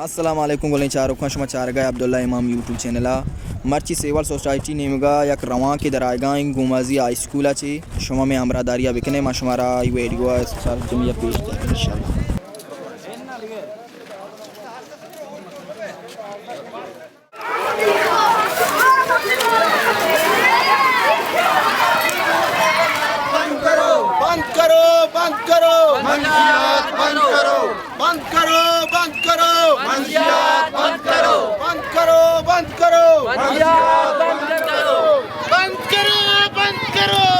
السلام علیکم گلیں چاروکاں، شما چارگا عبداللہ امام یوٹیوب چینل ءَ۔ مرچی سیول سوسائٹی نیمگا یک روانکے در آیگا ایں گومازی ہائی اسکول ءَ چی۔ شما مئے ہمراہداری ءَ بکنے، ما شمارا ای ویڈیو ءَ سرجمی ءَ پیش داریں انشاءاللہ۔ بند کرو، بند کرو، بند کرو۔ منشیات بند کرو۔ بند کرو، بند کرو۔ منشیات بند کرو۔ بند کرو، بند کرو۔ منشیات بند کرو۔ بند کرو، بند کرو۔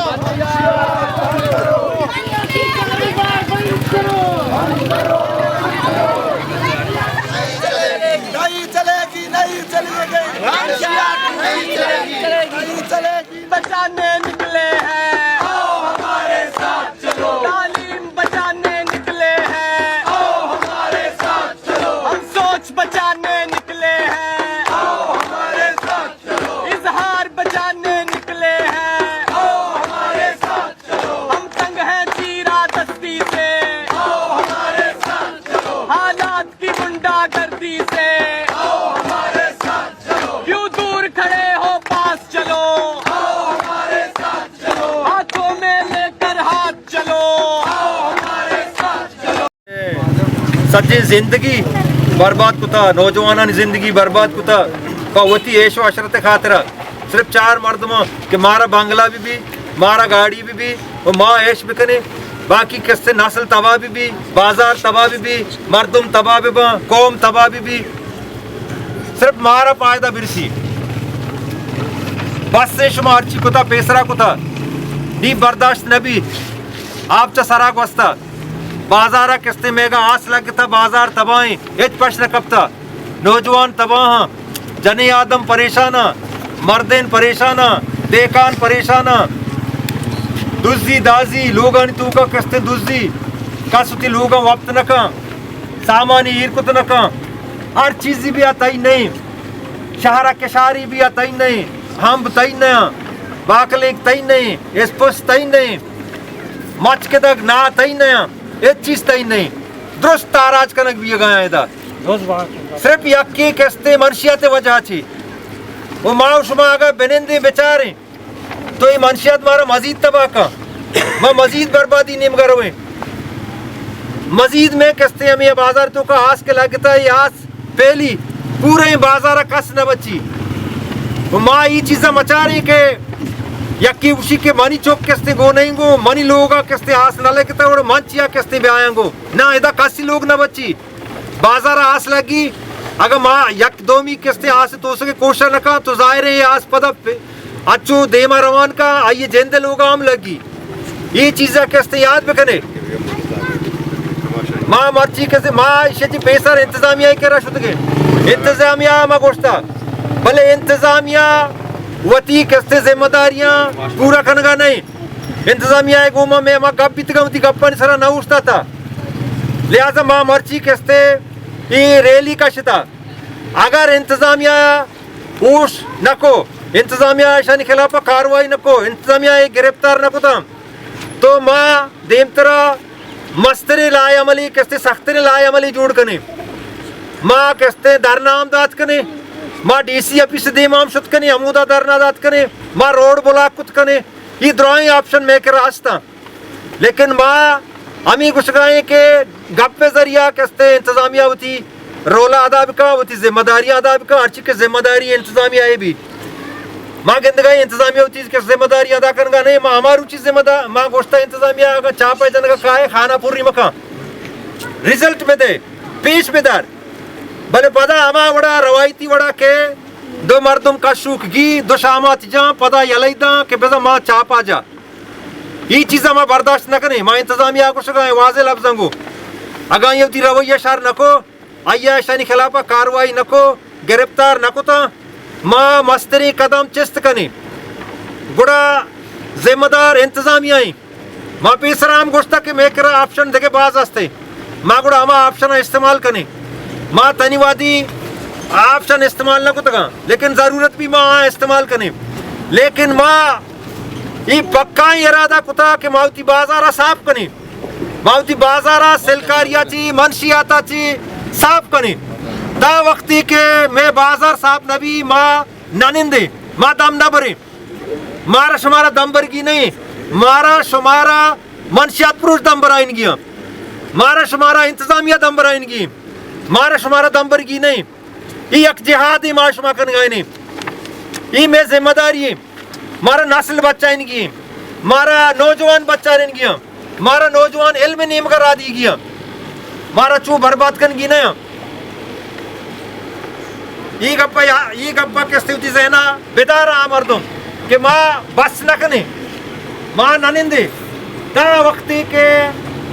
نہیں چلے گی، نہیں چلے گی۔ منشیات نہیں چلے گی۔ نہیں چلے گی۔ بچانے نکلے ہیں، آؤ ہمارے ساتھ چلو۔ تعلیم بچانے نکلے ہیں، آؤ ہمارے ساتھ چلو۔ ہم سوچ بچانے نکلے ہیں، آؤ ہمارے ساتھ چلو۔ اظہار بچانے نکلے ہیں، آؤ ہمارے ساتھ چلو۔ ہم تنگ ہیں چیرہ دستی سے، آؤ ہمارے ساتھ چلو۔ حالات کی غنڈہ گردی سے، آؤ ہمارے ساتھ چلو۔ کیوں دور کھڑے ہو، پاس چلو۔ آؤ ہمارے ساتھ چلو۔ ہاتھوں میں لے کر ہاتھ چلو۔ آؤ ہمارے ساتھ چلو۔ سجیں زندگی برباد کتا، نوجوانانی زندگی برباد کتا، پہ وتی عیش و عشرت خاطرا۔ صرف چار مردماں کہ مارا بنگلہ بہ بی، مارا گاڑی بہ بی و ما عیش بکنیں، باقی کسے نسل تباہ بہ بی، بازار تباہ بہ بی، مردم تباہ بہ باں، قوم تباہ بہ بی، صرف مارا فائدہ برسی۔ بس ایں، شما ہرچی کتا پیسرا کتا، نی برداشت نہ بی۔ آپ چہ سرا گوستا، بازارا کستے میگا آس لگتا، بازار تباہیں، ہچ پش نہ کپتا۔ نوجوان تباہاں، جنیں آدم پریشاناں، مردین پریشاناں، دیکان پریشاناں۔ دزی دازی، لوگانی توکا کستیں دزی، کس وتی لوگاں وپت نہ کن، سامانی ایر کت نہ کن۔ ہر چیزی بیا تئی نئیں، شہرا کشاری بیا تئی نئیں، ہمب تئی نئیں، باکلینک تئی نئیں، اسپس تئی نئیں، مچ کدگ نا تئی نئیں، ہچ چیز تئی نئیں۔ درست تاراج کنگ بیگا ایں ادا۔ صرف یکے کستے منشیات وجہ چی۔ و ما و شما اگاں بنندیں بچاریں تو اے منشیات مارا مزید تباہ کن، ما مزید بربادی نیمگا رویں۔ مزید مئے کستے ہمے بازار توکا آس کہ لگتا، اے آس پہلی پورے بازارا کس نہ بچی۔ و ما اے چیزا مچاریں کہ یکے گوشی کہ منی چک کستے گو نئیں گو، منی لوگا کستے آس نہ لگتا، اور من چیا کستے بیایاں گو۔ نہ، ادا کسی لوگ نہ بچی۔ بازار ء آس لگی، اگاں ما یک دومی کستے آس توسگ ء کوشش نہ کن تو ظاہر ہے اے آس پدا پ-، اچو دیما روان کا، آئی جند لوگا ہم لگی۔ اے چیزا کستے یاد بکنے۔ ما مرچی کستے ما ایشی چی پیسر انتظامیہ ء کرا شتگے۔ انتظامیہ ما گوشتا، بلے انتظامیہ وتی کستے ذمہ داریاں پورا کنگا نہیں۔ انتظامیہ ء گوما مئے ہما گپ بیتگاں وتی گپانی سرا نہ اوشتاتا۔ لہذا ما مرچی کستے اے ریلی کشتا۔ اگر انتظامیہ اوش نہ کو، انتظامیہ اشانی خلاف کاروائی نہ کو، انتظامیہ ء گرفتار نہ کتاں، تو ما دیمترا مستریں لائحہ عملی، کستے سختریں لائحہ عملی جوڑ کنیں۔ ما کستے دھرنا ہم دات کنیں، ما ڈی سی آفیس دیما ہم شت کنیں، ہمودا دھرنا دات کنیں، ما روڈ بلاک کت کنیں۔ اے درائیں آپشن مئے کرا ہستاں۔ لیکن ما ہمے گوشگا ایں کہ گپ ء ذریعہ کستے انتظامیہ وتی رول ء ادا بکن، وتی ذمہ داری ادا بکن، ہرچی کہ ذمہ داری انتظامیہ ء بی۔ ما گندگا ایں انتظامیہ وتی کہ ذمہ داری ادا کنگا نہیں، ما ہما روچی ذمہ دار، ما گوشتا انتظامیہ اگاں چاپ ء جنگا کائے خانہ پوری مکن، رزلٹ بدے، پیش بدار۔ بلے پدا ہما وڑا روایتی وڑا کہ دو مردم کشوک گی، دو شامات جان، پدا یلئی داں کہ بزاں ما چاپا جا۔ اے چیزا ما برداشت نہ کنیں۔ ما انتظامیہ ء گوشگا ایں واضح لفظاں گو، اگاں آئی وتی رویہ شر نہ کو، آئی ء اشانی خلاف ء کاروائی نہ کو، گرفتار نہ کتاں، ما مستریں قدم چست کنیں۔ گڑا ذمہ دار انتظامیہ ایں۔ ما پیسرا ہم گوشتا کہ مئے کرا آپشن دگہ باز ہستے، ما گڑا ہما آپشن ء استعمال کنیں۔ ما تنی وہدی آپشن استعمال نہ کتگاں، لیکن ضرورت بی ما آ استعمال کنیں۔ لیکن ما اے پکائیں ارادہ کتا کہ ما وتی بازار ء صاف کنیں، ما وتی بازار ء سلکاری ء چی، منشیات ء چی صاف کنیں۔ تا وقتی کہ مئے بازار صاف نہ بی، ما نہ نندیں، ما دم نہ بریں۔ مارا شمارا دم برگی نہیں، مارا شمارا منشیات پروش دم برائینگی ہیں، مارا شمارا انتظامیہ دم برائینگی، مارا شمارا دم برگی نہیں۔ ای یک جہادے ما شما کنگائیں۔ ای مئے ذمہ داری ایں۔ مارا نسل بچائینگی ایں۔ مارا نوجوان بچارینگی ایں۔ مارا نوجوان علم نیمگا را دیگی ایں۔ مارا چو برباد کنگی نہ ایں۔ ای گپا یا، ای گپا کستے وتی ذہنا بدار آ مردم کہ ما بس نہ کنیں، ما نہ نندیں۔ تا وقتی کہ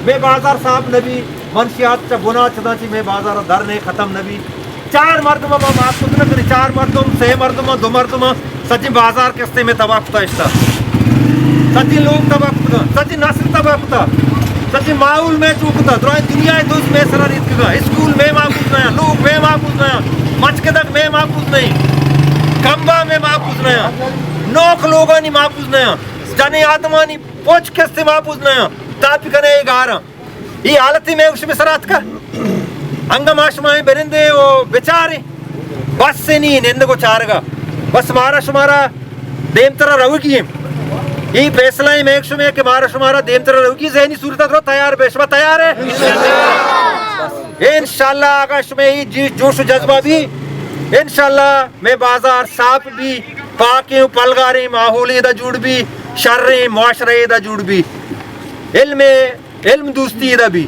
مئے بازار صاف نہ بی، منشیات چہ بنا چداں چی مئے بازار در نے ختم نہ بی۔ چار مردم ما معاف کت نہ کنیں، چار مردم، سے مردم، دو مردم، سجی بازار کستے مئے تباہ کتا اشتا۔ سجی لوگ تباہ کتا، سجی نسل تباہ کتا، سجی ماحول مئے چو کتا، درائیں دنیا دوز مئے سرا ریتکگا، اسکول مئے محفوظ نہ، لوگ مئے محفوظ نہ، مچکدگ مئے محفوظ نہیں، کمبا مئے محفوظ نہ، نوک لوگانی محفوظ نہ، جنیں آدمانی پوچ کستے محفوظ نہ، تاپی کنے اے گارا۔ ای حالتی مئے گوش بہ سرا اتکا۔ انگا ما شما ایں برندے و بچاریں۔ بس نی نندگ و چارگا۔ بس مارا شمارا دیمترا روگی ایں۔ ای فیصلہ ایں مئے شمے کہ مارا شمارا دیمترا روگی، ذہنی صورت درو تیار بے۔ شما تیار ہے؟ انشاءاللہ اگا شمے ای جی-، جوش و جذبہ بی، انشاءاللہ مئے بازار صاف بی، پاکیں و پلگاریں ماحولے دا جوڑ بی، شریں معاشرہ دا جوڑ بی۔ علم علم دوستی ادا بی۔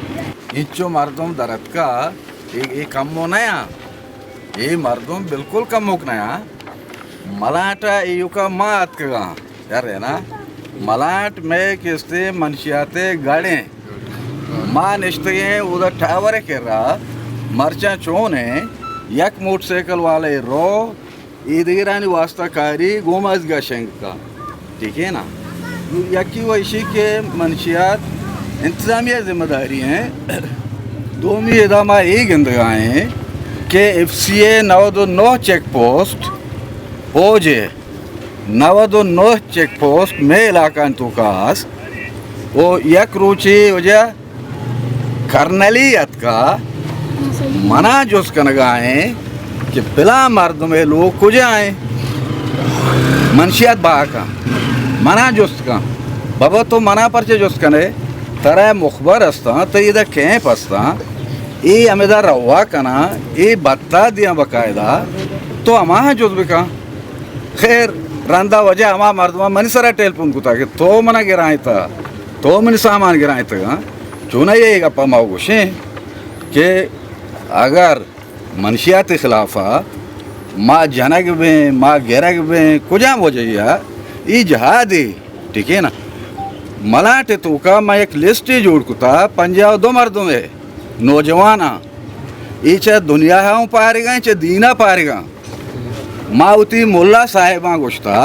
اینچو مردم در اتکا، اے، اے کمو نیاں۔ اے مردم بالکل کموک نیاں۔ ملانٹ ء ایوکا ما اتکگاں۔ یار ہے نا، ملانٹ مئے کستے منشیات ء گڑیں۔ ما نشتگیں اودا ٹاور ء کرا، مرچاں چون ایں، یک موٹر سائیکل والے رو، اے دگرانی واسطہ کاری گومازگا شنگ کا۔ ٹھیک ہے نا؟ نو یکی و ایشی کہ منشیات انتظامیہ ذمہ داری ہیں۔ دومی ادا ما اے گندگا ہیں کہ ایف سی اے نود و نو چیک پوسٹ، فوج ہے نود و نو چیک پوسٹ میں علاقہ تو کا آس، او یک روچے وجہ کرنلی اتکا، منا جست کنگا ایں کہ پلاں مردمے لوگ کجا ایں؟ منشیات بہا کن۔ منا جست کن، بابا تو منا پرچے جست کنے؟ ترا مخبر استاں، تئی ادا کیمپ استاں، اے ہمدا روا کناں، اے بتا دیاں باقاعدہ، تو ہماہاں جست بکن۔ خیر، رندا واجہ ہما مردماں منی سرا ٹیلیفون کتا کہ تو منا گرائینتا، تو منی سامان گرائینتگاں۔ چونائی اے گپا ما گوشیں کہ اگر منشیات خلافا ما جنگ بیں، ما گرگ بیں، کجام وجہ یا ای جہادے، ٹھیک ہے نا؟ ملانٹ توکا ما یک لسٹے جوڑ کتا، پنجاہ و دو مردم ہے، نوجواناں۔ اے چہ دنیا ء ہوں پارگاں، چہ دین ء پارگاں۔ ما وتی ملا صاحباں گوشتا،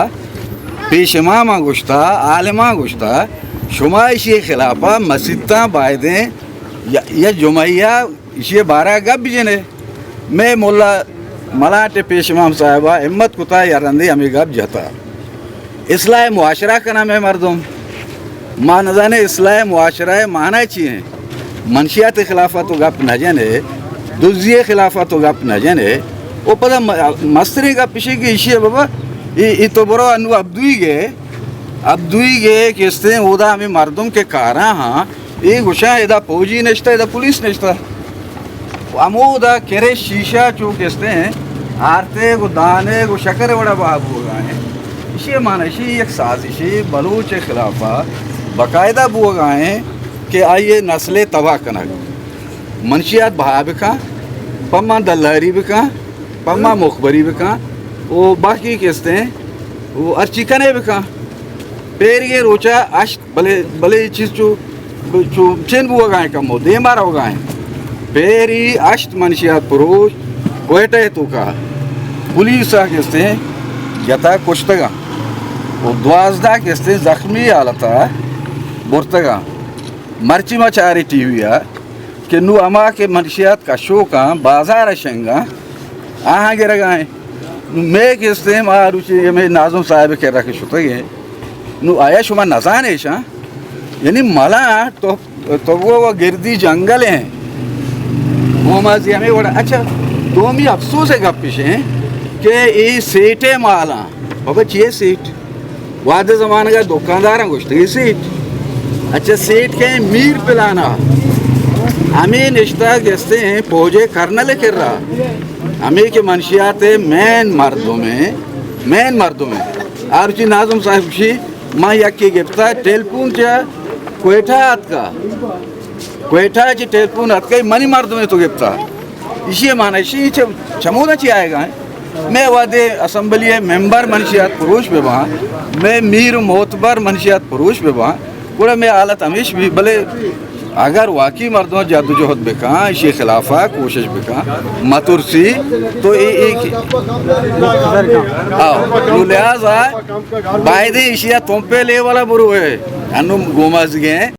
پیش اماماں گوشتا، عالماں گوشتا، شما ایشی خلافا مسیتاں بایدیں یا، یا جمعہ ء ایشی بارہ گپ بجنے۔ مئے ملا ملانٹ پیش امام صاحبا ہمت کتا یا رندے ہمیں گپ جتا۔ اصلاح معاشرہ کناں مئے مردم۔ ما نزانیں اصلاح معاشرہ ء معنی چی ہیں؟ منشیات خلافا تو گپ نہ جنے، دزی خلافا تو گپ نہ جنے۔ او پدا م-، مستریں گپ اشی کہ اشی بابا، ای، ای تو برو انو عبدوئی گئے، عبدوئی گئے کہ استیں اودا ہمیں مردم کے کاراں ہاں، اے گوشاں ادا پوجی نشتہ، ادا پولیس نشتہ۔ ہمودا کرے شیشہ چو کستیں آرتیگ و دانیگ و شکر وڑا بہا بوگا ہیں۔ اشی معنی اشی یک سازشی بلوچ خلافا باقاعدہ بوگا ہیں کہ آئیے نسل تباہ کنگ۔ منشیات بہا بکن، پما دلاری بکن، پما مخبری بکن، و باقی کستیں و ہرچی کنے بکن۔ پیریگیں روچا ہشت بلے، بلے اے چیز چو، چو چین بوگا ہیں کمو، دیما روگا ہیں۔ پیری ہشت منشیات پروش کوئٹہ توکا پولیس آ کستیں جتا کشتگا و دوازدہ کستیں زخمی حالتا برتگا۔ مرچی ما چارے ٹی وی آ کہ نو ہما کہ منشیات کشوکاں بازار شنگاں آہاں گرگا ہیں۔ نو مے کستیں ما روچی ہمیں ناظم صاحب کرا کہ شتگیں۔ نو آیا شما نزانے شاں؟ یعنی ملانٹ تو، تو گو و گردی جنگل ہیں۔ گومازی ہمیں وڑا، اچھا، دومی افسوس ءِ گپ اش انت کہ اے سیٹ ءِ مالاں، بابا چی اے سیٹ؟ وہد ءِ زمانگ ءَ دکانداراں گوشتگ اے سیٹ۔ اچھا سیٹ کئے؟ میر پلان ءَ۔ ہمے نشتگ استیں فوج ءِ کرنل ءِ کرا۔ ہمے کہ منشیات ءِ مین مردم ایں، مین مردم ایں۔ آ روچی ناظم صاحب گوشی، ما یکے گپتا ٹیلیفون چہ کوئٹہ اتکا۔ کوئٹہ چہ ٹیلیفون اتکا، منی مردمے تو گپتا۔ ایشی ءِ معنی ایشی چہ چمودا چی آئیگا ایں؟ مئے وہدے اسمبلی ءِ ممبر منشیات پروش بہ باں، مئے میر و معتبر منشیات پروش بہ باں، گڑا مئے حالت ہمیش بی۔ بلے اگر واقعی مردم جد و جہد بکاں، ایشی خلاف ءَ کوشش بکاں، مترسی، تو اے، اے کہ-، آؤ، نو لہذا بایدیں ایشی ءَ تمپے لیول ءَ بروئے، انو گومازگیں۔